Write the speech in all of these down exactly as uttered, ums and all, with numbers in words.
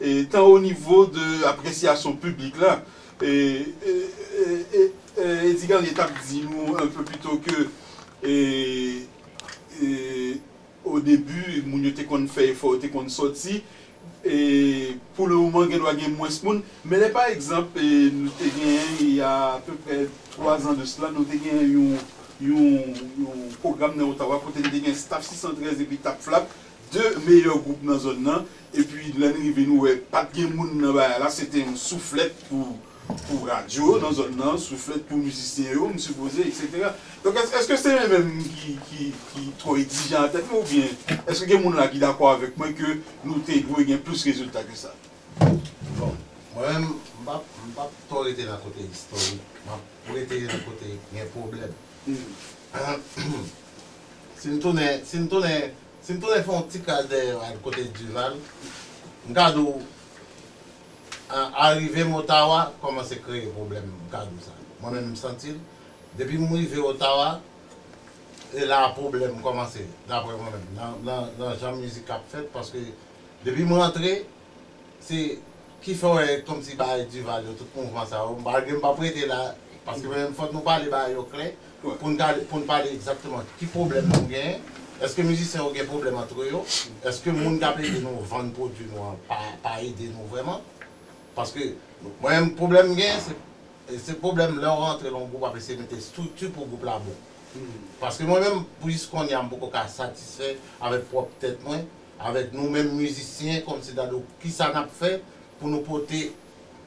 E, tan o nivo de apresyasyon piblik la, e, e, e, e, e, Eddy Garnier t ap di nou un peu plus tôt ke, e, e, o debi, moun yo te konn fè efò, yo te konn sòti. E, pou le moman, gen dwa gen mwens moun. Men lè, pa egzanp, e, nou te genyen, il y a à peu près trois ans de cela, nou te genyen yon, yon, yon pwogram nan Ottawa kote n te gen Staff sis san trèz epi Tap Flap, de meyè gwoup nan zòn nan. Epi lè n rive, nou wè pa t gen moun nan bagay la, se te yon souflèt pou, pou radyo nan zòn nan, souflèt pou mizisyen yo, m sipoze, etsetera. Donk, èske, èske se mwen menm ki, ki, ki twò egzijan nan tèt mwen, oubyen èske gen moun la ki dakò avèk mwen ke nou te dwe gen plis rezilta ke sa? Bon, mwen menm, m p ap, m p ap twò rete nan kote istorik, m ap rete nan kote gen pwoblèm. Si n tounen, si n tounen, si n tounen fè yon ti kras dèyè al kote Duval, m ka di w, a- arive m Ottawa kòmanse kreye pwoblèm, m ka di w sa. Mwen menm m santi l. Depi m rive Ottawa, e la pwoblèm kòmanse, daprè mwen menm, nan, nan, nan jan mizik ap fèt, paske depi m rantre, se ki fè w wè kòmsi bagay Duval yo, tout mouvman sa yo, malgre m p ap rete la, paske mwen menm fòk nou pale bagay yo klè, pou n ka, pou n pale egzakteman ki pwoblèm nou genyen, èske mizisyen yo gen pwoblèm antre yo, èske moun k ap ede nou vann pwodui nou an pa, pa ede nou vrèman, paske mwen menm pwoblèm m genyen, se, se pwoblèm lè w rantre nan yon gwoup, w ap eseye mete estrikti pou gwoup la bon. Paske mwen menm, pou jis kounye a, m poko ka satisfè avèk pwòp tèt mwen, avèk nou menm mizisyen, kòmsi ta di w, kisa n ap fè pou nou pote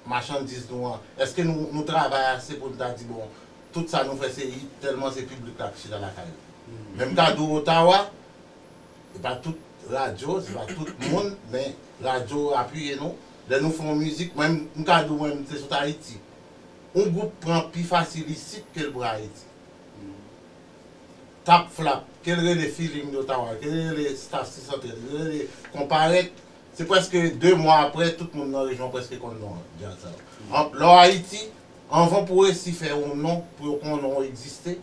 machandiz nou an? Èske nou, nou travay ase pou n ta di, bon, tout sa nou fè se hit, tèlman se piblik la ki chita lakay yo? Men m ka di w Ottawa, se pa tout radyo, se pa tout moun, men radyo apiye nou. Lè nou fè yon mizik, mwen, m ka di w, mwen, m te sot Ayiti. Yon gwoup pran pi fasil isit ke l pran Ayiti. Tap Flap, ke l rele Feeling Ottawa, ke l rele Staff sis san trèz, ke l rele Konparèt, se prèske de mwa apre, tout moun nan rejyon prèske konn non djaz sa yo. An- Lè w Ayiti, anvan pou w resi fè yon non, pou yo konnen w egziste,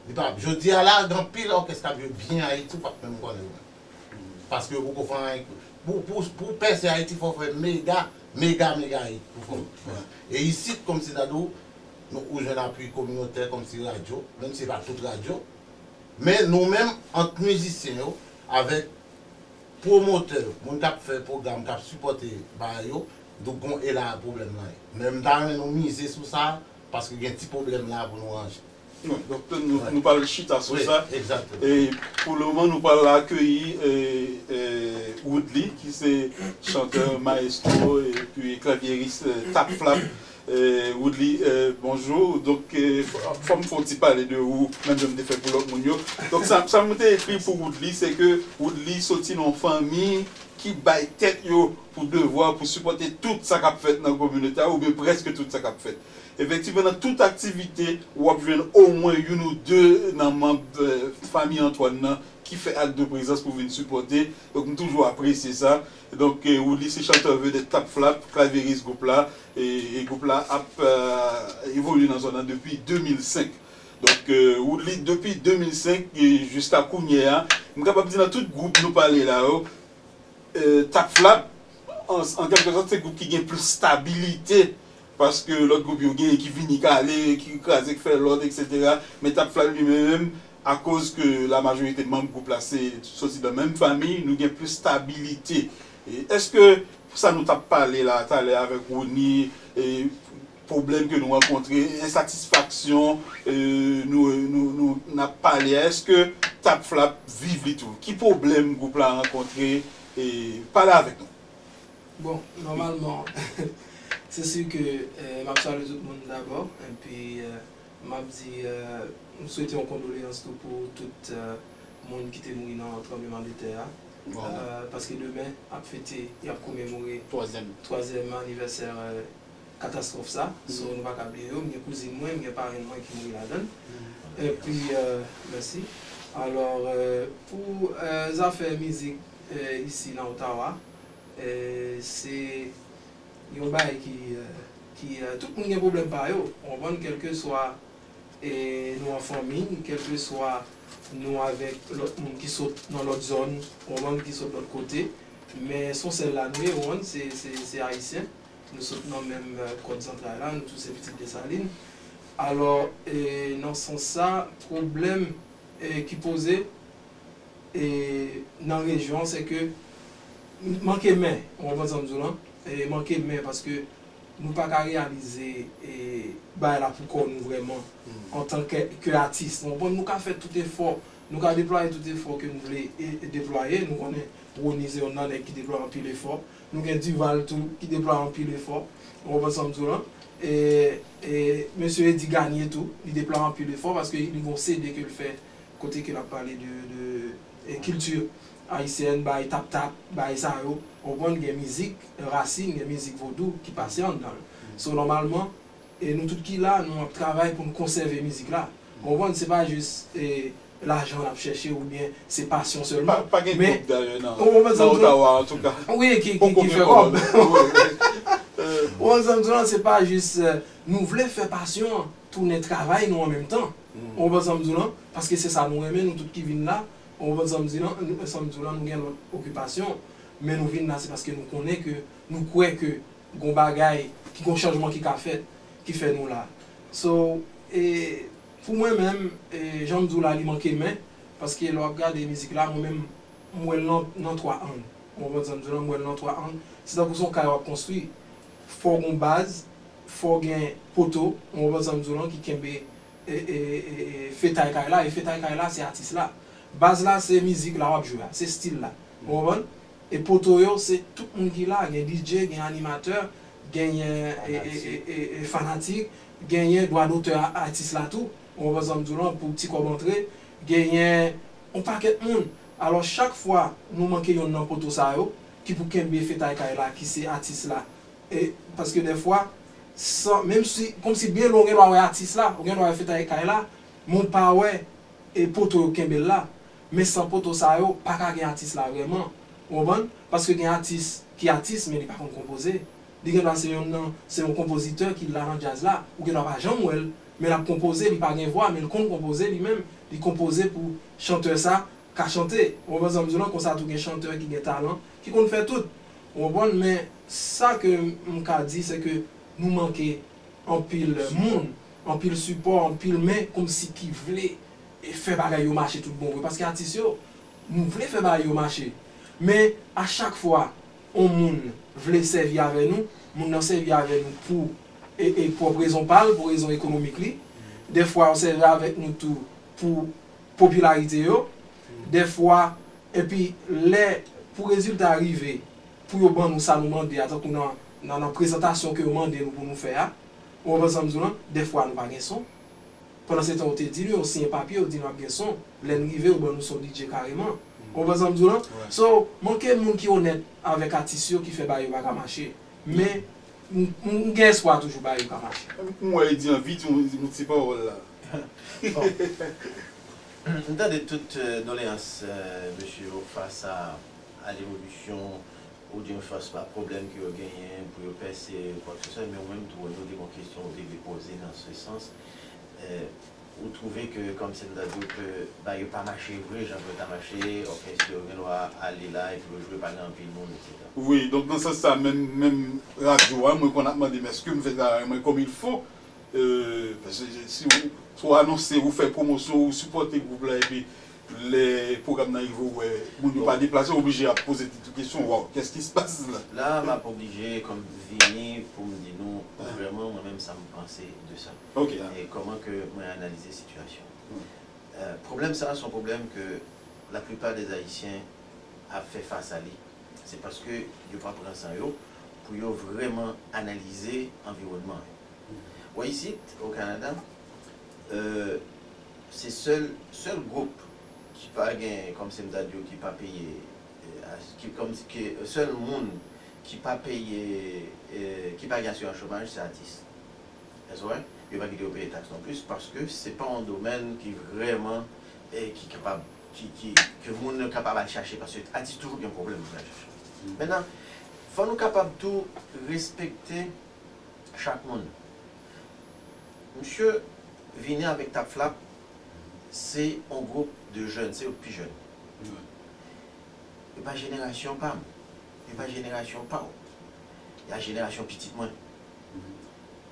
li pa, jodi a la, gen anpil òkès k ap jwe byen Ayiti, ou p ap menm konnen yo menm. Paske yo poko fè anyen. Pou, pou, pou w pèse Ayiti, fò w fè mega, mega, mega hit pou fè. E isit, kòmsi ta di w, nou, ou jwenn apui kominotè, kòmsi radyo, menm si se pa tout radyo. Men nou menm, ant mizisyen yo, avèk pwomotè, moun k ap fè pwogram, k ap sipòte bagay yo, nou gon e la pwoblèm la ye. Men m ta renmen nou mize sou sa, paske gen ti pwoblèm la pou nou ranje. Donk, nou, nou pral chita sou sa. E pou le moman, nou pral akeyi e, e, Woodly, ki se chantè, mayestwo, epi klavyeris e, Tap Flap. E, Woodly, e, bonjou. Donk, e, fò m fè yon ti pale de ou, menm jan m te fè pou lòt moun yo. Donk, sa, sa m te ekri pou Woodly, se ke Woodly soti nan yon fanmi ki bay tèt yo pou devwa, pou sipòte tout sa k ap fèt nan kominote a, oubyen prèske tout sa k ap fèt. Efektivman, nan tout aktivite, w ap jwenn omwen youn ou de nan manm e, fanmi Antoine nan ki fè ak de prezans pou vin sipòte. Donk, m toujou apresye sa. Donk, e, Woodly se chantè vedèt Tap Flap, klavyeris gwoup la. E, e gwoup la ap e, evolye nan zòn nan depi de mil senk. Donk, e, Woodly, depi de mil senk e jiska kounye a, m kapab di nan tout gwoup nou pale la yo, e, Tap Flap, an, an kèlke sòt, se gwoup ki gen plis stabilite, paske lòt gwoup yo gen ki vini k ale, ki kraze, k fè lòt, etsetera. Men Tap Flap li menm, akoz ke la majorite manm gwoup la se soti nan menm fanmi, nou gen plis stabilite. E èske sa nou t ap pale la talè avèk Rony, e pwoblèm ke nou rankontre, ensatisfaksyon e nou, nou, nou, n ap pale a, èske Tap Flap viv li tou? Ki pwoblèm gwoup la rankontre? E pale avèk nou. Bon, nòmalman, se si ke e, m ap salye tout moun dabò, epi e, m ap di, e, m swete yon kondoleyans tou pou tout e, moun ki te mouri nan tranbleman de tè a. E, paske demen ap fete, y ap komemore twazyèm anivèsè e, katastwòf sa. So, nou pa ka bliye yo. M gen kouzin mwen, m gen parenn mwen ki mouri ladan l. Epi, e, mèsi. Alò, e, pou e, zafè mizik e, isi nan Ottawa, e, se yon bagay ki, e, ki e, tout moun gen pwoblèm pa yo, ou konprann, kèlkeswa e, nou an fanmi, kèlkeswa nou avèk lòt moun ki sot nan lòt zòn, ou konprann, ki sot lòt kote. Men se yon sèl la nou ye, ou konprann, se, se, se ayisyen. Nou sot nan menm, eh, kòd zantray la, nou tou se pitit Desalin. Alò, e, nan sans sa, pwoblèm, e, ki poze, e, nan rejyon an, se ke manke men, ou konprann sa m di w lan? E, manke men, paske nou pa ka reyalize, e, bagay la pou kò nou vrèman, antan ke, ke atis. Ou konprann? Nou ka fè tout efò, nou ka deplwaye tout efò ke nou vle, e, e deplwaye. Nou konnen Rony se yonn nan nèg ki deplwaye anpil efò. Nou gen Duval tou, ki deplwaye anpil efò. Ou konprann sa m di w lan? E, e mesye Eddy Gagné tou, li deplwaye anpil efò paske li gen yon C D ke l fè kote ke l ap pale de, de, e, kilti ayisyèn, bay tap tap, bay sa yo. Ou konprann, gen mizik rasin, gen mizik vodou ki pase anndan l. So, nòmalman, e nou tout ki la, nou ap travay pou n konsève mizik la. Ou konprann, se pa jis, e, lajan n ap chèche oubyen se pasyon sèlman. Pa, pa gen kòb dayè nan, ou konprann sa m di w lan? Nan Ottawa, antouka. Wi, ki, ki, ki fè kòb. Ou konprann sa m di w lan, se pa jis, eh, nou vle fè pasyon an tounen travay nou an menm tan. Ou konprann sa m di w lan? Paske se sa nou renmen, nou tout ki vin la. Ou konprann sa m di w lan? Nou, sa m di w lan, nou gen lòt okipasyon. Men nou vin la, se paske nou konnen ke, nou kwè ke gon bagay, ki gon chanjman ki ka fèt, ki fè nou la. So, e, pou mwen menm, e, jan m di w la, li manke men, paske lè w ap gade mizik la, mwen menm, m wè l nan, nan twa ang. Ou konprann sa m di w lan, m wè l nan twa ang. Se tankou se yon kay w ap konstwi. Fò w gon baz, fò w gen poto, ou konprann sa m di w lan, ki kenbe, e, e, e, e, fetay kay la, e fetay kay la, se atis la. Baz la, se mizik la w ap jwe a, se stil la. Ou konprann? E poto yo, se tout moun ki la, gen D J, gen animatè, genyen, e, e, e, e, e, fanatik, genyen dwa dotè a, atis la tou. Ou konprann sa m di w lan, pou ti kòb antre, genyen yon pakèt moun. Alò, chak fwa nou manke yonn nan poto sa yo, ki pou kenbe fetay kay la, ki se atis la. E, paske dèfwa, san, menm si, kòmsi byen lwen, ou gen dwa wè atis la, ou gen dwa wè fetay kay la, men w pa wè, e, poto yo kenbe l la. Men san poto sa yo, pa ka gen atis la vrèman. Ou konprann? Paske gen atis ki atis, men li pa konn konpoze. Li gen dwa se yonn nan, se yon konpozitè ki la nan djaz la. Ou gen dwa pa janm wè l, men l ap konpoze, li pa gen vwa, men l konn konpoze li menm. Li konpoze pou chantè sa ka chante. Ou konprann sa m di w lan? Konsa tou gen chantè ki gen talan, ki konn fè tout. Ou konprann? Men sa ke m ka di, se ke nou manke anpil moun, anpil sipò, anpil men kòmsi ki vle, e, fè bagay yo mache tout bon vre. Paske atis yo, nou vle fè bagay yo mache. Men a chak fwa yon moun vle sèvi avè nou, moun nan sèvi avè nou pou, e, e, pwòp rezon pa l, pou rezon ekonomik li. Dèfwa yo sèvi avèk nou tou pou popilarite yo. Dèfwa, epi lè pou rezilta a rive, pou yo ban nou sa nou mande a, tankou nan, nan, nan prezantasyon ke yo mande nou pou nou fè a, ou konprann sa m di w lan, dèfwa nou pa gen son. Pandansetan, yo te di nou, yo siyen papye, yo di nou ap gen son. Lè n rive, yo ban nou son D J kareman. Ou konprann sa m di w lan? So, manke moun ki onèt avèk atis yo ki fè bagay yo pa ka mache. Men, m, m, m gen espwa toujou bagay yo ka mache. M wè Eddy anvi di yon, yon ti pawòl la. Bon. M tande tout, euh, doleyans, euh, mesye yo fas a, a levolisyon oubyen fas a pwoblèm ke yo genyen pou yo pèse, kwakseswa, men ou menm tou, ou te gen yon kesyon ou te vle poze nan se sans. Euh, ou twouve ke, kòm se m ta di w, ke bagay yo pa mache vre jan pou yo ta mache, òkès yo gen dwa ale la epi yo jwe pa gen anpil moun, etsetera. Wi, donk nan sans sa, menm, menm radyo a, mwen konn ap mande m èske m fè travay mwen kòm il fo. Euh, paske si ou, si ou anonse, ou fè pwomosyon, ou sipòte gwoup la, epi lè pwogram nan rive, ou wè moun yo pa deplase, ou oblije ap poze tèt ou kesyon, waw, qu'est-ce qui se passe là? La, m ap oblije kòm vini pou m di nou vrèman mwen menm sa m panse de sa. Ok. E kòman ke mwen analize sitiyasyon. Euh, pwoblèm sa a, se yon pwoblèm ke laplipa dè Ayisyen ap fè fas a li. Se paske yo pa pran san yo pou yo vrèman analize anviwònman an. Ou wè isit, o Kanada, euh, se sèl, sèl gwoup ki pa gen, kòm se m ta di w, ki pa peye, euh, a-, ki, kòm, ki, sèl moun ki pa peye, euh, ki pa gen asirans chomaj, se atis. Èske w wè? Yo pa kite yo peye taks non plis, paske se pa yon domèn ki vrèman, eh, ki kapab, ki, ki, ke moun nan kapab al chache, paske atis toujou gen pwoblèm pou al chache. Mentnan, fò nou kapab tou respekte chak moun. Misye vini avèk Tap Flap, se yon gwoup de jèn, se yo k pi jèn. Yo pa jenerasyon pa m. E pa jenerasyon pa w. E a jenerasyon pitit mwen.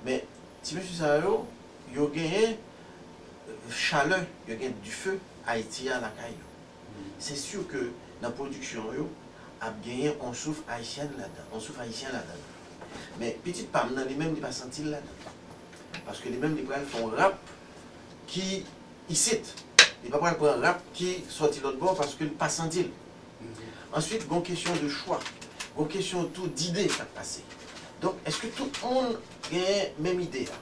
Men, ti mesye sa yo, yo genyen chalè, yo gen dife Ayiti a lakay yo. Se si ke nan pwodiksyon yo, ap genyen on souf ayisyèn ladan, on souf ayisyen ladan. Men, pitit pa m nan, li menm, li pa santi l ladan. Paske li menm, li pral fè on rap ki isit. Li pa pral pran rap ki sòti lòt bò paske li pa santi l. Answit, gon kesyon de chwa. Gon kesyon tou dide k ap pase. Donk, èske tout moun gen menm ide a?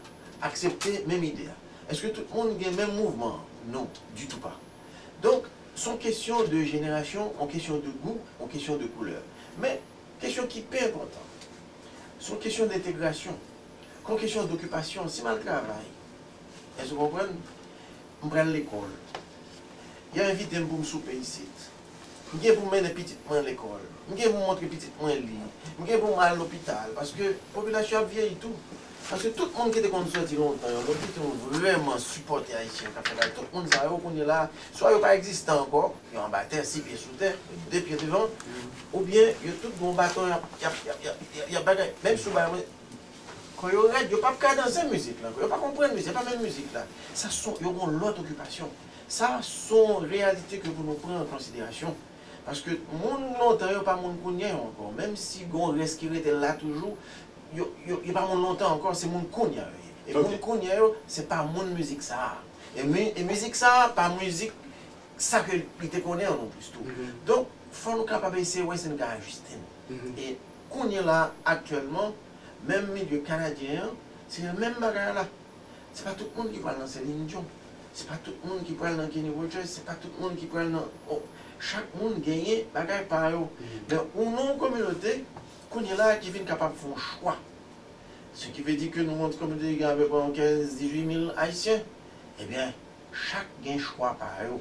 Aksepte menm ide a? Èske tout moun gen menm mouvman an? Non, ditou pa. Donk, se yon kesyon de jenerasyon, yon kesyon de gou, yon kesyon de koulè. Men, kesyon ki pi enpòtan, se yon kesyon de entegrasyon, se yon kesyon de okipasyon. Si m al travay, èske w konprann? M pral lekòl. Y a envite m pou m soupe isit. M gen pou m mennen pitit mwen lekòl. M gen pou m montre pitit mwen li. M gen pou m al lopital. Paske popilasyon ap vyeyi tou. Paske tout moun ki te konn sòti lontan yo, lè w kite yon vrèman sipòte ayisyen k ap fè bagay, tout moun sa yo kounye la, swa yo pa egziste ankò, yo anba tè, sis pye sou tè, de pye devan, oubyen yo tout gon baton y ap, y ap, y ap, y ap, y ap, y ap bagay. Menm si w ba yo, kò yo rèd, yo p ap ka danse mizik la ankò, yo pa konprann mizik, se pa menm mizik la. Sa se, yo gon lòt okipasyon. Sa se yon reyalite ke pou nou pran an konsiderasyon. Paske moun lontan yo pa moun kounye yo ankò. Menm si gon rès ki rete la toujou, yo, yo, yo pa moun lontan ankò, se moun kounye yo ye. E moun kounye yo, se pa moun mizik sa a. E mi-, e mizik sa a, pa mizik sa ke li te konnen an non plis tou. Donk, fò nou kapab eseye wè si nou ka ajiste n. E kounye la, aktyèlman, menm milye kanadyen an, se menm bagay la. Se pa tout moun ki pral nan Celine Dion. Se pa tout moun ki pral nan Kenny Rogers. Se pa tout moun ki pral nan, oh, chak moun genyen bagay pa yo. Men ou nan yon kominote, kounye la, ki vin kapab fè yon chwa. Ce qui veut dire que nou yon ti kominote ki gen apeprè yon kenz, dizuit mil Ayisyen. Ebyen, chak gen chwa pa yo.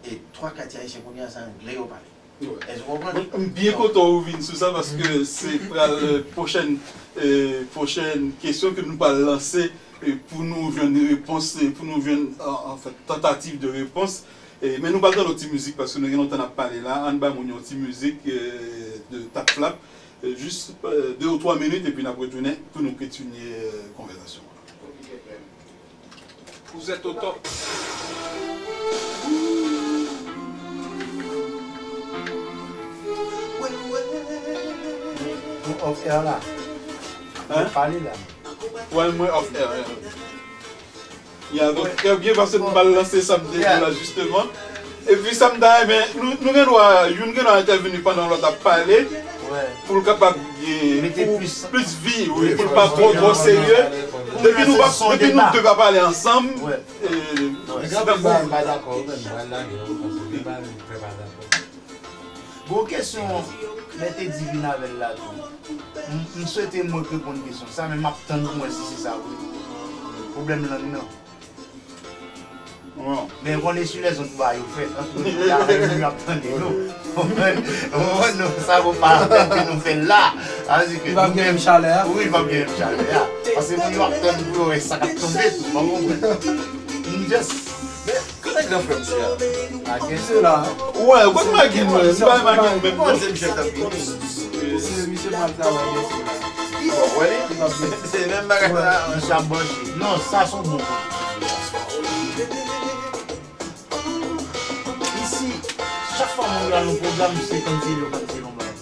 E twa katye ayisyen kounye a, se anglè yo pale. Èske w konprann? Mwen, m byen kontan ou vin sou sa paske se pral, euh, pwochèn, euh, pwochèn kesyon ke nou pral lanse, euh, pou nou jwenn repons, euh, pou nou jwenn, an, anfèt, tantativ de repons. E, men nou pral tande yon ti mizik paske nou gen lontan n ap pale la. Ann ba moun yon ti mizik, euh, de Tap Flap, euh, jis, euh, de ou twa minit, epi n ap retounen pou nou kontinye, euh, konvèsasyon an. Vous êtes au top. Ou off air la. Hein? Pale la. Wè, mwen off air, yeah. Ya, donk, trè byen, paske nou pral lanse sa m te di la, jisteman. Epi sa m ta renmen, nou, nou gen dwa, youn gen dwa entèvini pandan lòt ap pale, pou l kapab gen, pou plis vi, wi, pou l pa twò, twò serye. Depi nou pa, depi nou de pa pale ansanm, e, se tankou, Gon kesyon, lè te di vin avè l la tou. M, m swete mwen k reponn kesyon sa, men m ap tann pou mwen si se sa vre. Pwoblèm lang nan. Men konnen si lèzòt ba yo fèt, ant nou la, nou ap tande nou. Ou konprann? Ou konprann? Sa vo pa lapèn ke nou fè l la. Sa vle di ke li p ap gen menm chalè a. Wi, li p ap gen menm chalè a. Paske moun yo ap tann pou yo wè sa k ap tonbe tou. Ou konprann? M just Kote gran frè m se a? Magen se la. Ou wè, ou konn Magen, mwen. M pa Magen menm non. Bon, se misye k t ap vini. Se misye pral travay byen se la. Bon, wè li. Se menm bagay la. Misye ap branche. Non, sa se yon bon pwogram. Isi, chak fwa moun yo al nan pwogram, se konn se yo konn se yon bagay.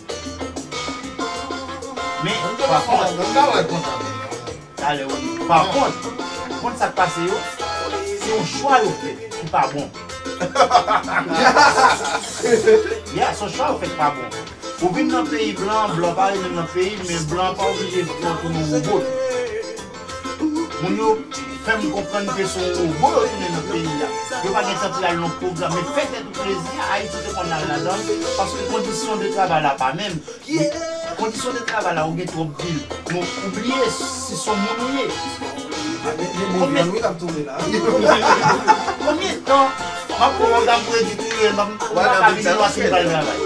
Men, pa kont, Talè ou ye. Pa kont, ou konn sa k pase yo? Se yon chwa yo fè ki pa bon. Ya, se yon chwa yo fè ki pa bon. Ou vin nan peyi blan, blan pa renmen nan peyi l, men blan pa oblije fè w tounen yon wobot. Moun yo fè m konprann ke se yon wobot yo tounen nan peyi a. Yo pa gen tan pou y al nan pwogram, men fè tèt ou plezi, Ayiti te konn al ladan l, paske kondisyon de travay la pa menm. Kondisyon de travay la, ou gen twòp bil. Men ou bliye si se yon moun ou ye. Konbyen, konbyen tan m ap pran yon dam pou yo di tou, m ap, m pa ka vini, m ap vini pa travay.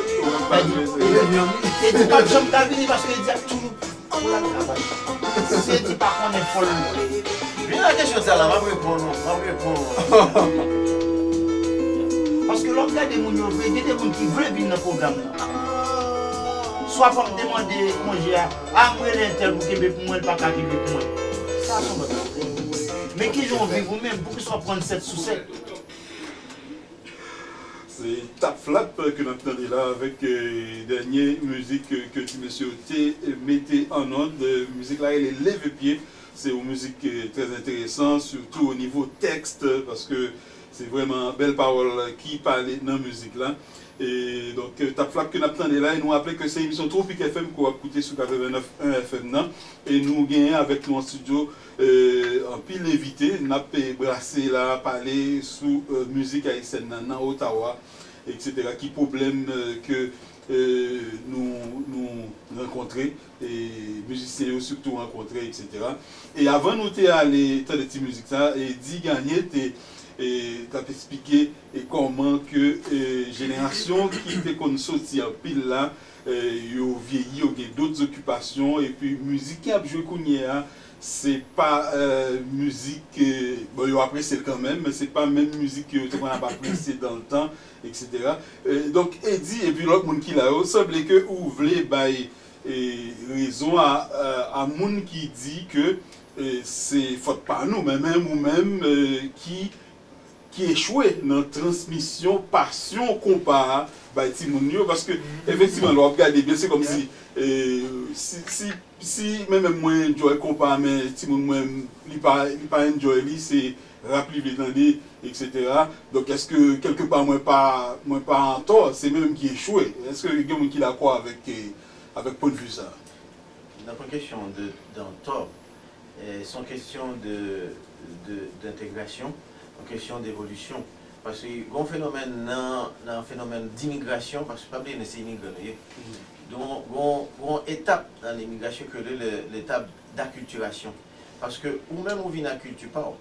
Li di pa janm ka vini paske li di ap toujou pou l al travay. Si li pa konnen fò l. Vin nan kesyon sa la, m ap reponn ou, m ap reponn ou. Paske lè w ap gade moun yo vre, gen de moun ki vle vin nan pwogram nan. Swa fò m demande konje a, a m rele entèl pou kenbe pou mwen, l pa ka kenbe pou mwen. Sa se yon lòt pwoblèm. Men kijan w viv ou menm, poukisa w ap pran sèt sou sèt? Se Tap Flap ke n ap tande la avèk euh, dènye mizik ke, ke ti mesye yo te mete an nòt. Euh, mizik la rele Leve Pye. Se yon mizik euh, trè enteresan, sitou o nivo tèks, paske se vrèman bèl pawòl ki pale nan mizik la. E donk, euh, Tap Flap ke n ap tande la, e nou raple ke se emisyon Tropic F M ke w ap koute sou katrevennnèf en F M nan. E nou genyen avèk nou an estidyo euh, anpil envite n ap euh, brase la, pale sou euh, mizik ayisyèn nan nan Ottawa, et cetera. Ki pwoblèm euh, ke euh, nou, nou rankontre, e mizisyen yo sitou rankontre, et cetera. E avan nou te ale tande ti mizik sa, Eddy Garnier te e, t ap eksplike e kòman ke e, jenerasyon ki te konn soti anpil la, e, yo vyeyi, yo gen dòt zokipasyon, epi mizik y ap jwe kounye a, se pa e, mizik e, bon, yo apresye l kanmenm, men se pa menm mizik ke yo te konn ap apresye dan l tan, et cetera. E, donk, Eddy epi lòt moun ki la yo, sanble ke ou vle bay e, rezon a, a, a moun ki di ke e, se fòt pa nou, men menm ou menm e, ki ki echwe nan transmisyon pasyon konpa a bay timoun yo, paske efektivman lè w ap gade byen se kòmsi e, si, si, si men menm mwen enjoy konpa men timoun mwen li pa, li pa enjoy li, se rap li vle tande, et cetera. Donk èske kèlkepa mwen pa, mwen pa antò, se mwen menm ki echwe? Èske gen moun ki dakò avèk, e, avèk pwennvi sa a? Nan pwen kesyon de, de antò, e, se yon kesyon de, de, de entegrasyon, yon kesyon de evolisyon. Paske gen yon fenomèn nan, nan fenomèn dimigrasyon, paske pa bliye nou se imigran nou ye. Gen yon, gen yon, gen yon etap nan imigrasyon ke yo rele letap dakiltirasyon. Paske ou menm ou vin ak kilti pa w.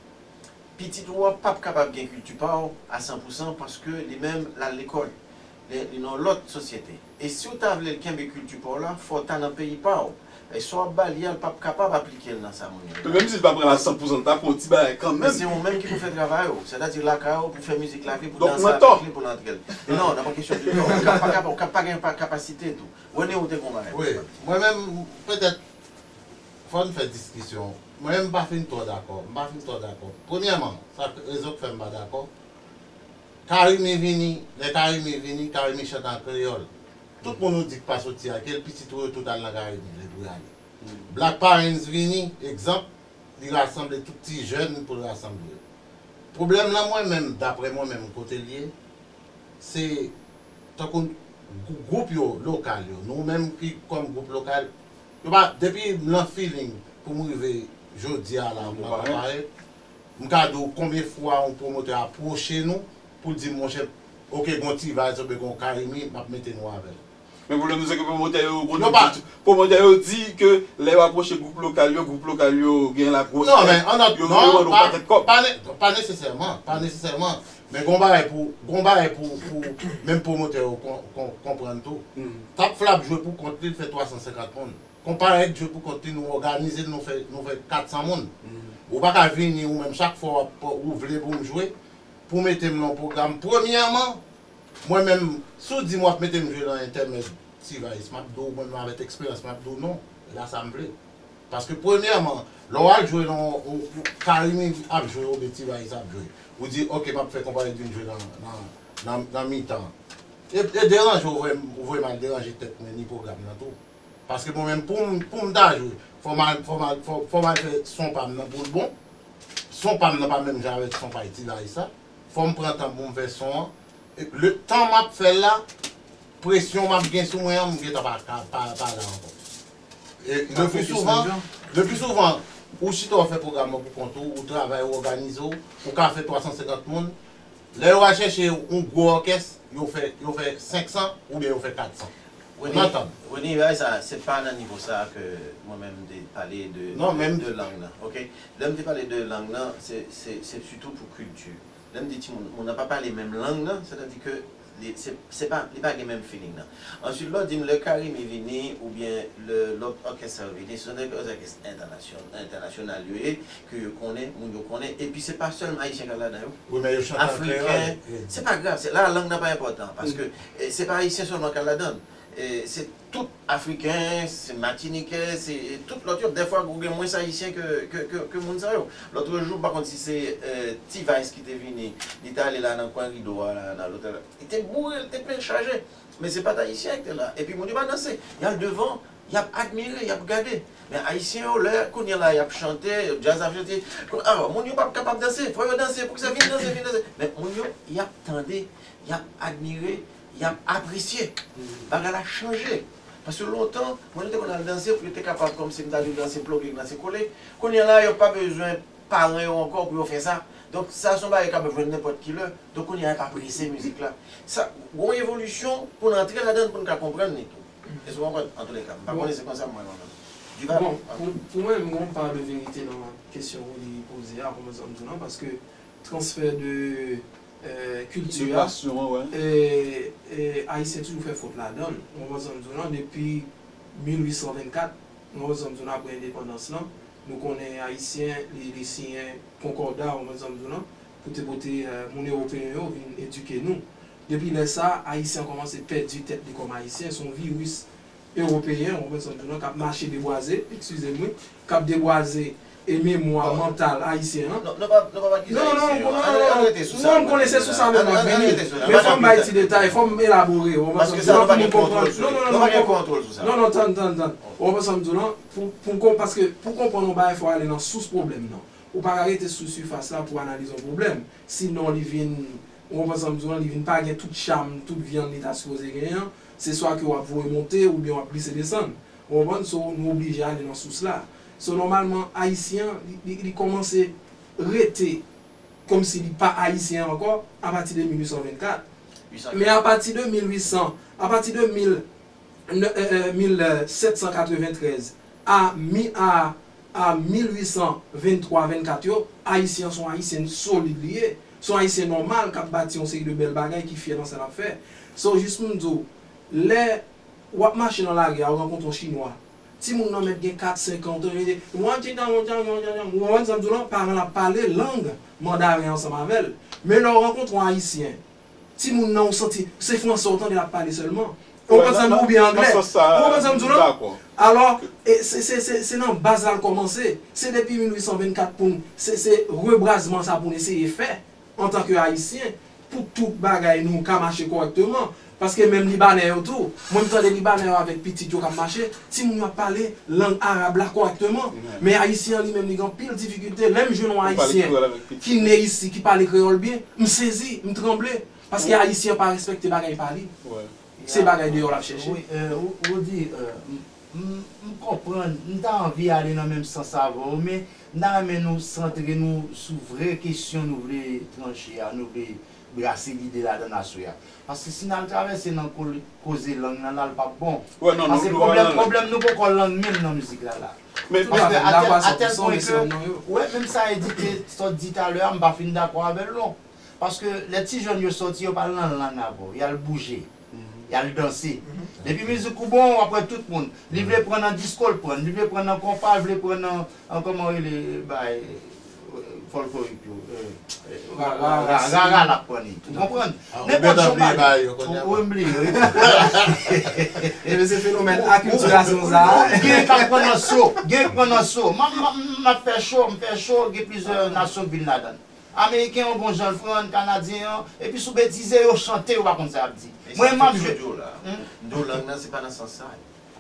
Pitit ou a p ap kapab gen kilti pa w a san pou san paske li menm l al lekòl, li, li nan yon lòt sosyete. E si w ta vle l kenbe kilti pa w la, fò w ta nan peyi pa w. E sa w ap ba li a, l p ap kapab aplike l nan sa moun yo ye. Men menm si l pa pran l a san pou san, l ta pran yon ti bagay kanmenm. Men se ou menm ki pou fè travay ou. Sètadi lakay ou pou fè mizik la vre, pou danse avèk li, pou l antre l. Non, nan pa kesyon de non. Ou ka pa, ou ka pa gen kapasite tou. Rene ou te gen yon bagay pou di. Wi, mwen menm, petèt, fò n fè diskisyon. Mwen menm m pa fin twò dakò. M pa fin twò dakò. Premyèman, sa k, rezon k fè m pa dakò, Carimi vini, lè Carimi vini, Carimi chante an kreyòl. Tout moun ou di k pa soti ak el, pitit ou yo tout al nan Carimi, lè pou y ale. Black Parents vini, egzanp, li rasanble tout ti jèn pou l rasanble yo. Pwoblèm lan mwen menm, daprè mwen menm kote l ye, se tankou gwoup yo, lokal yo, nou menm ki kòm gwoup lokal, yo pa, depi m nan feeling pou m rive jodi a la, m nan konpare, m ka di w konbyen fwa yon pwomotè apwoche nou pou l di m monchè, oke, gon T-Vice oubyen gon Carimi, m ap mete nou avè l. Men pwoblèm nou se ke pwomotè yo, pwomotè yo di ke lè yo apwoche gwoup lokal yo, gwoup lokal yo gen lagwosè, yo vle vann yon pakèt kòb. Pa nesesèman, pa nesesèman. Men gon bagay pou, gon bagay pou, pou menm pwomotè yo konprann tou. Tap Flap jwe pou kont li, l fè twa san senkant moun. Konpare k jwe pou kont li, nou òganize l, nou fè, nou fè kat san moun. Ou pa ka vini ou menm chak fwa w ap, ou vle pou m jwe, pou w mete m nan yon pwogram. Premyèman, mwen menm, si w di m w ap mete m jwe nan entèmèd T-Vice, m ap di w, mwen menm avèk eksperyans, m ap di w non, e pa sa m vle. Paske premyèman, lè w al jwe nan yon, Carimi ap jwe oubyen T-Vice ap jwe, ou di, oke, m ap fè konpare k vin jwe nan, nan, nan, nan mitan an. E, e deranje w vre, ou voye m al deranje tèt mwen ni pwogram nan tou. Paske mwen menm, pou m, pou m ta jwe, fò m al, fò m al, fò, fò m al fè son pa m nan pou l bon. Son pa m nan pa menm jan avèk son pa T-Vice la. Fò m pran tan pou m fè son an. E, le tan m ap fè l la, presyon m ap gen sou mwen an, m gentan pa ka pa, pa la ankò. E, le pli souvan, le pli souvan, ou chita w ap fè pwogram nan pou kont ou, ou travay, ou òganize w, ou ka fè twa san senkant moun. Lè yo al chèche yon gwo òkès, yo fè, yo fè senk san oubyen yo fè kat san. Ou antann? Rene, bagay sa, se pa nan nivo sa ke mwen menm m te pale de, de, de lang nan, oke? Lè m te pale de lang nan, se, se, se sitou pou kilti. Lè m di timoun, moun nan pa pale menm lang nan, sètadi ke li, se, se pa, li pa gen menm feeling nan. Answit, lè w di m lè Carimi vini, oubyen lè lòt òkès sa yo vini, se yon òkès entènasyon-, entènasyonal yo ye, ke yo konnen, moun yo konnen, epi se pa sèlman Ayisyen k al ladan yo. Wi, men yo chante an kreyòl. Afriken, se pa grav, se, la lang nan pa enpòtan, paske e, se pa Ayisyen sèlman k al ladan l. E se tout Afriken, se Matinitjè, se tout lòt yo. Dèfwa, ou gen mwens Ayisyen ke, ke, ke, ke moun sa yo. Lòt jou, m pa konn si se eh, T-Vice ki te vini, li te ale la nan kwen rido a, la, nan lotèl la. Li te boure, li te plen chaje. Men se pa t Ayisyen ki te la. Epi moun yo pa danse. Y al devan, y ap admire, y ap gade. Men Ayisyen yo, lè kounye a la, y ap chante, djaz ap chante. Kou- Ah, moun yo p ap kapab danse. Fò yo danse. Poukisa? Vin danse, vin danse. Men moun yo, y ap tande, y ap admire, y ap apresye. Bagay la chanje. Paske lontan, moun yo te konn al danse pou yo te kapab, kòmsi m ta di, danse ploge, danse kole. Kounye a la, yo pa bezwen paran yo ankò pou yo fè sa. Donk, sa se yon bagay k ap jwenn nenpòt ki lè. Donk, kounye a, y ap apresye mizik la. Sa, gon evolisyon pou n antre ladan l, pou n ka konprann li tou. Èske w konprann? Antouleka, m pa konnen, se konsa mwen menm. Diva, bon, pou, pou mwen menm, gon pa de verite nan kesyon ou li poze a, kòman sa m di w lan, paske transfè de eh, kilti a, pasyon an, wè. Eh, eh, Ayisyen toujou fè fòt ladan l. Ou konprann sa m di w lan? Depi mil uit san vennkat, ou konprann sa m di w lan, apre endepandans lan, nou konnen Ayisyen, li, li siyen konkòda, ou konprann sa m di w lan, pou te pote eh, moun ewopeyen yo vin edike nou. Depi lè sa, Ayisyen an kòmanse pèdi tèt li kòm Ayisyen, se yon viris ewopeyen, ou konprann sa m di w lan, k ap mache debwaze, eskize m wi, k ap debwaze e memwa mantal ayisyen an. Non, non, pa, non, pa akize Ayisyen yo. Non, non, non, non, non, m konnen se sou sa menm m ap vini. Men fò m bay ti detay, fò m elabore, ou konprann sa m di w lan, pou moun konprann. Non, non, non, non, non, non, tann, tann, tann. Ou konprann sa m di w lan, pou, pou, paske pou konprann yon bagay, fò w ale nan sous pwoblèm nan. Ou pa ka rete sou sifas la pou analize yon pwoblèm. Sinon, li vin, ou konprann sa m di w lan, li vin pa gen tout cham, tout vyann li ta sipoze genyen an. Se swa ke w ap voye monte oubyen w ap glise desann. Ou konprann? So, nou oblije ale nan sous la. So, nòmalman, Ayisyen an, li, li, li kòmanse rete kòmsi li pa Ayisyen ankò apati de mil uit san vennkat. Men apati de mil uit san, apati de mil, eh, eh, mil sèt san katreventrèz a mi, a, a mil uit san venntwa vennkat yo, Ayisyen an se yon Ayisyen solid li ye. Se yon Ayisyen nòmal k ap bati yon seri de bèl bagay, ki fyè nan sa l ap fè. So, jis pou m di w, lè w ap mache nan lari a, ou rankontre yon Chinwa. Timoun nan mèt gen kat, senk an, ou tande li di, "Wan ti dan, wan ti dan, wan ti dan." Ou konprann sa m di w lan? Paran l ap pale lang mandaren ansanm avè l. Men lè w rankontre yon Ayisyen, timoun nan, ou santi se fransè ou tande l ap pale sèlman. Ou konprann sa m di w? Oubyen anglè. Ou konprann sa m di w lan? Alò, e, se, se, se, se nan baz la l kòmanse. Se depi mil uit san vennkat pou n, se, se rebrazman sa pou n eseye fè antanke Ayisyen, pou tout bagay nou ka mache kòrèkteman. Paske menm Libanè yo tou, mwen m tande Libanè yo avèk pitit yo k ap mache, timoun yo ap pale lang arab la kòrèkteman. Men Ayisyen an li menm li gen anpil difikilte. Lè m jwenn yon Ayisyen ki ne isi, ki pale kreyòl byen, m sezi, m tranble. Paske Ayisyen an pa respekte bagay pa li. Se bagay deyò l ap chèche. Wi, eh, Ro-, Rodi, eh, m, m, m konprann, m ta anvi ale nan menm sans avè w, men m ta renmen nou santre nou sou vrè kesyon nou vle tranche a, nou vle brase lide ladan n aswè a. Paske si n al travèse nan ko-, koze lang nan la, l p ap bon. Paske pwoblèm, pwoblèm nou poko lang menm nan mizik la la. Paske atèl, atèl pwen ke, wè, menm sa Edi te sot di talè a, m pa fin dakò avè l non. Paske lè ti jèn yo sòti, yo pa al nan lang avè w, y al bouje, y al danse. Depi mizik ou bon, w ap wè tout moun. Li vle pran nan disko, l pran. Li vle pran nan konpa, l vle pran nan, an, kòman rele, bay, eh, fòlklorik yo, eh, eh, ra-, ra-, ra-, rara, l ap pran li. Ou konprann? Nenpòt jan w pale. Ou bliye, wi. Ebyen, se fenomèn akiltirasyon sa a. Gen k ap pran nan so, gen k pran nan so. M ap, m ap, m ap fè cho, m fè cho, gen plizyè nasyon k vin ladan l. Ameriken an gon jan l pran, Kanadyen an, epi sou betize yo chante, yo pa konn sa y ap di. Mwen, m ap jwe. M di w, lang nan, se pa nan sans sa.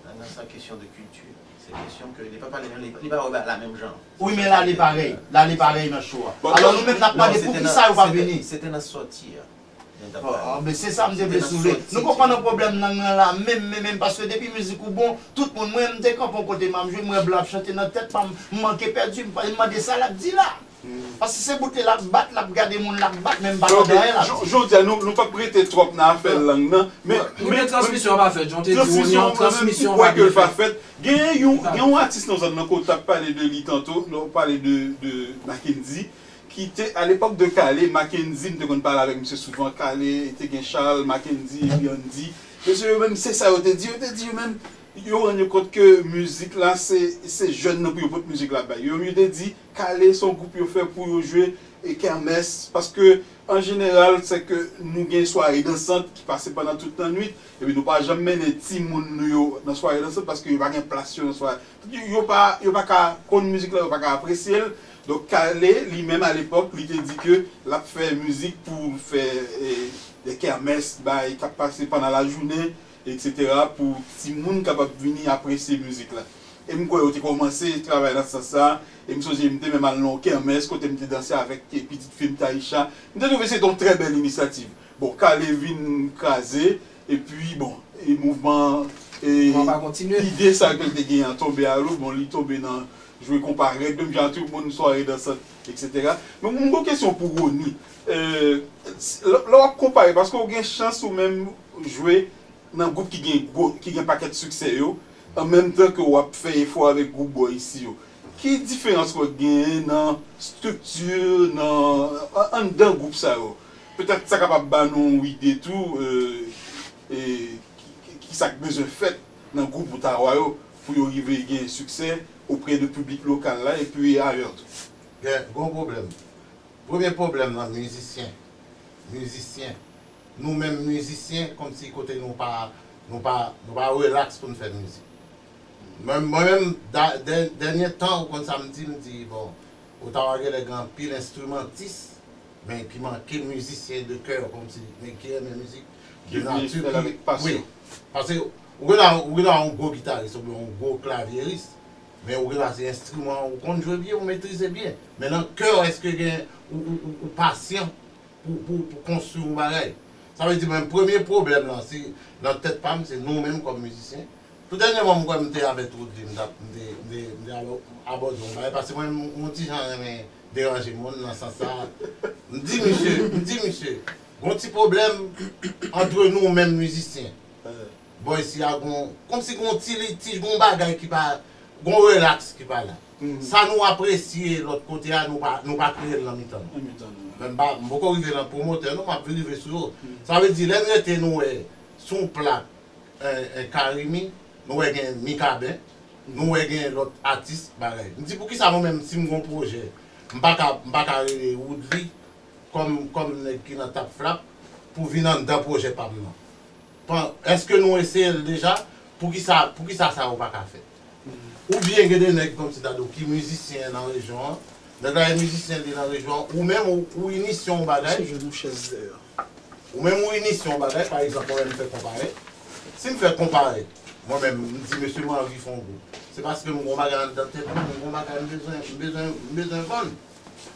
Lang nan, se yon kesyon de kilti. Se kesyon ke li pa pale menm, li, li pa wè bagay la menm jan. Wi, men l ale parèy. L ale parèy nan cho a. Alò, nou menm, n ap mande poukisa yo pa vini. Se te nan sòti a. Bon, men se sa m te vle soulve. Nou konprann nan pwoblèm lang nan la, menm, menm, menm, paske depi mizik ou bon, tout moun, mwen, m te kanpe yon kote, m ap jwe, m wè blan ap chante nan tèt pa m, m manke pèdi, m pa, m mande sa l ap di la. Paske se bout li l ap bat, l ap gade moun l ap bat, men m pa tande anyen l ap di. Jodi a, nou, nou p ap rete twòp nan afè lang nan, men, men transmisyon an pa fèt, jan w te di w, transmisyon an pa byen fèt. Gen yon, gen yon atis nan zòn nan ke w t ap pale de li tanto, lè w pale de, de Mackendy, ki te, a lepòk de Kale, Mackendy, m te konn pale avèk misye souvan, Kale, te gen Charles, Mackendy, epi Andy. Mesye yo menm, se sa yo te di, yo te di yo menm, Yo rann yo kont ke mizik la, se, se jèn nan pou yo pot mizik la bay. Yo, yo te di, Kale se yon gwoup yo fè pou yo jwe e kèmès, paske an jeneral, se ke nou gen sware dansant ki pase pandan tout lannwit, epi nou pa janm mennen timoun nou yo nan sware dansant, paske yo pa gen plas yo nan sware. Yo, yo pa, yo pa ka konn mizik la, yo pa ka apresye l. Donk, Kale, li menm, alepòk, li te di ke l ap fè mizik pou l fè, eh, de kèmès, bay, k ap pase pandan lajounen, etsetera, pou timoun kapab vini apresye mizik la. E m kwè yo te kòmanse travay nan sans sa, e m sonje m te menm al nan yon kèmès kote m te danse avèk pitit fi m, Taïcha. M te twouve se te yon trè bèl inisyativ. Bon, Kale vin kraze, epi, bon, e mouvman, e Mouvman pa kontinye. Ide sa ke l te genyen an tonbe a dlo, bon, li tonbe nan jwe konpa rèd, menm jan tout moun, sware dansant, etsetera. Men m gon kesyon pou Rony. Eh, lè, lè w ap konpare, paske w gen chans ou menm jwe nan gwoup ki gen gwo, ki gen pakèt siksè yo, an menm tan ke w ap fè efò avèk gwoup bò isi yo. Ki diferans w genyen nan estrikti, nan, an-, anndan gwoup sa yo? Petèt sa kapab ba nou yon ide tou, eh, e ki, ki, ki sa k bezwen fèt nan gwoup Otawa yo pou yo rive gen siksè oprè de piblik lokal la epi ayè tou. Gen, gon pwoblèm. Premye pwoblèm nan mizisyen. Mizisyen. Nou menm mizisyen, kòmsi kote nou pa, nou pa, nou pa relaks pou n fè mizik. Mwen, mwen menm, da-, dè-, dènye tan, ou konn sa m di, m di, bon, Otawa genlè gen anpil enstrimantis, men ki manke mizisyen de kè, kòmsi, men ki renmen mizik de nati, ki vle fè l avèk pasyon. Wi. Paske ou gen la, ou gen la yon gwo gitaris oubyen yon gwo klavyeris, men ou gen la se enstriman ou konn jwe byen, ou metrize byen. Men nan kè, èske gen, ou, ou, ou, ou pasyan pou, pou, pou konstwi yon bagay? Sa vle di, men premye pwoblèm lan, se nan tèt pa m, se nou menm kòm mizisyen. Tou dènyèman, m kwè m te avè Woodly, m t ap, m te, m te, m te abò-, abòde yon bagay, paske mwen, m, yon ti jan renmen deranje moun nan sans sa. M di misye, m di misye, gon ti pwoblèm antre nou menm mizisyen. Bò isi a gon, kòmsi gon ti litij, gon bagay ki pa, gon relaks ki pa la. Sa nou apresye lòt kote a, nou pa, nou pa kreye l nan mitan nou. Nan mitan nou, wi. Men m pa, m poko rive nan pwomotè, non, m ap rive sou yo. Sa vle di, lè n rete, nou wè, sou yon plak, eh, eh, Carimi, nou wè gen Mikaben, nou wè gen lòt atis, bagay. M di, poukisa mwen menm, si m gon pwojè, m pa ka, m pa ka rele Woodly kòm, kòm nèg ki nan Tap Flap pou vin anndan pwojè pa m nan? Pan-, èske nou eseye l deja? Poukisa, poukisa sa yo pa ka fèt? Oubyen gen de nèg kòmsi ta di w ki mizisyen nan rejyon an, nèg la e mizisyen li nan rejyon an, ou menm ou, ou inisye yon bagay, ou menm ou inisye yon bagay, pa egzanp, mwen menm m fè Konparèt. Si m fè Konparèt, mwen menm, m di, mesye, mwen anvi fè yon gwoup. Se paske m gon bagay anndan tèt mwen, m gon bagay m bezwen, m bezwen, m bezwen vann.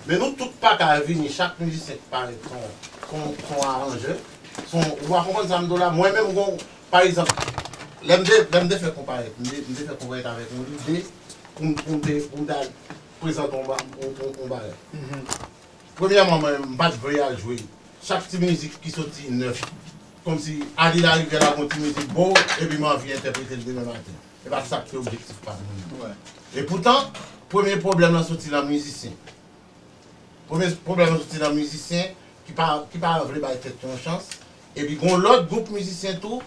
Men nou tout pa ka vini, chak mizisyen ki parèt se yon, se yon, se yon aranjè. Se yon, ou pa konprann sa m di w la? Mwen menm, gon, pa egzanp, lè m te, lè m te fè Konparèt, m te, m te fè Konparèt avèk yon lide pou m, pou m te, pou m te al prezante yon ba-, yon, yon, yon bagay. Premyèman, mwen, m pa t vle al jwe. Chak ti mizik ki soti nèf, kòmsi Ady Larivière la gon ti mizik bon, epi m anvi entèprete l demen maten. E pa sa k te objektif pa m. E poutan, premye pwoblèm lan soti nan mizisyen. Premye pwoblèm lan soti nan mizisyen ki pa, ki pa vle bay tèt yo yon chans. Epi gon lòt gwoup mizisyen tou,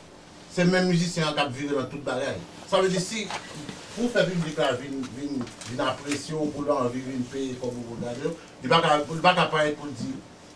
se menm mizisyen an k ap vire nan tout bagay. Sa vle di si pou fè piblik la vin, vin, vin apresye w, pou l anvi vin peye kòb ou pou l gade w, li pa ka, li pa ka parèt pou l di,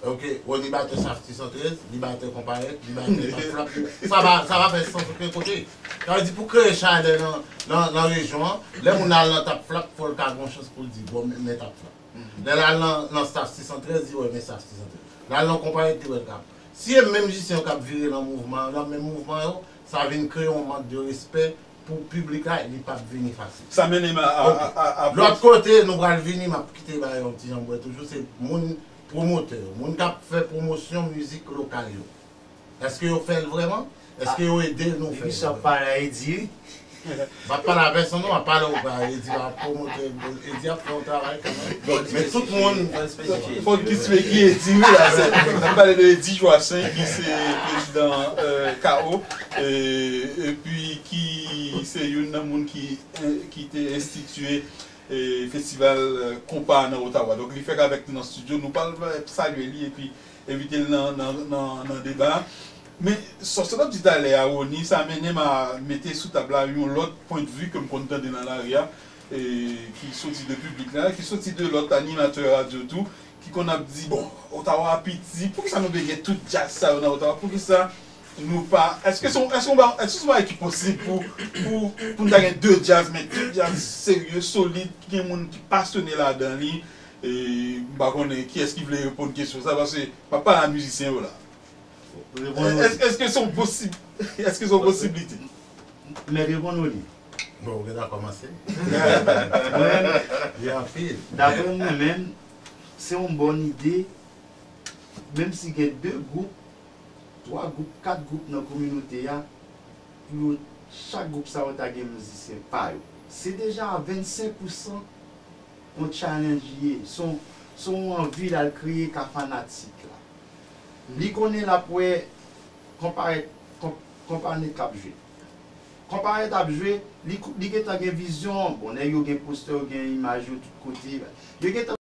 ok, Rony batè Safety san trèz, li batè Konparèt, li batè Tap Flap, sa pa, sa pa fè sans okenn kote. Sa vle di pou kreye chalè nan, nan, nan rejyon an, lè moun al nan Tap Flap, fò l ka gon chans pou l di, bon, men, men Tap Flap. Lè l al nan, nan Safety san trèz, li wè men Safety san trèz. L al nan Konparèt, li wè l ka. Si e menm mizisyen yo k ap vire nan mouvman an, nan menm mouvman yo, sa vin kreye yon mank de respè pou piblik la, li p ap vini fasil. Sa mennen m a, a, a, a, a lòt kote, nou pral vini, m ap kite bagay yo yon ti jan bwè toujou, se moun pwomotè yo, moun k ap fè pwomosyon mizik lokal yo. Èske yo fè l vrèman? Èske yo ede nou fè l vrèman? Emisyon ap pale a Edi, wi. M ap pale a pèsonn, non, m ap pale ou pa Edi, m ap pwomotè, Edi ap fè yon travay kanmenm. Men tout moun. Fò n ki spe ki Edi, wi, la, se, n ap pale de Edi Joassaint, ki se prezidan, eh, K O, eh, epi ki se youn nan moun ki, eh, ki te enstitiye, eh, festival, eh, konpa nan Ottawa. Donk, li fèk avèk nou nan estidyo. Nou pral, eh, salye li epi envite l nan, nan, nan, nan deba. Men sa w sot ap di talè a, Rony, sa mennen m a mete sou tab la yon lòt pwennvi ke m konn tande nan lari a, e, ki soti de piblik la, ki soti de lòt animatè radyo tou, ki konn ap di, bon, Ottawa piti, poukisa nou bezwen gen tout djaz sa yo nan Ottawa? Poukisa nou pa, èske se yon, èske yon ba-, èske se yon bagay ki posib pou, pou, pou n ta gen de djaz, men de djaz serye, solid, ki gen moun ki pasyone ladan li? E, m pa konnen kiyès ki vle reponn kesyon sa, paske m ap pale a mizisyen yo la. Reponn ou. Èske, èske se yon posib-, èske se yon posiblite? Mèt reponn ou li. Bon, ou gentan kòmanse. Mwen menm, Gen anpil. Daprè mwen menm, se yon bòn ide, menm si gen de gwoup, twa gwoup, kat gwoup nan kominote a, pou yo, chak gwoup sa yo ta gen mizisyen pa yo. Se deja vennsenk pousan yon challenge li ye. Se yon, se yon anvi l al kreye ka fanatik la. Li konnen l ap wè konparèt, konp-, konparèt k ap jwe. Konparèt ap jwe, li, li gentan gen vizyon, bon, nèg yo gen postè, yo gen imaj yo tout kote. Yo gentan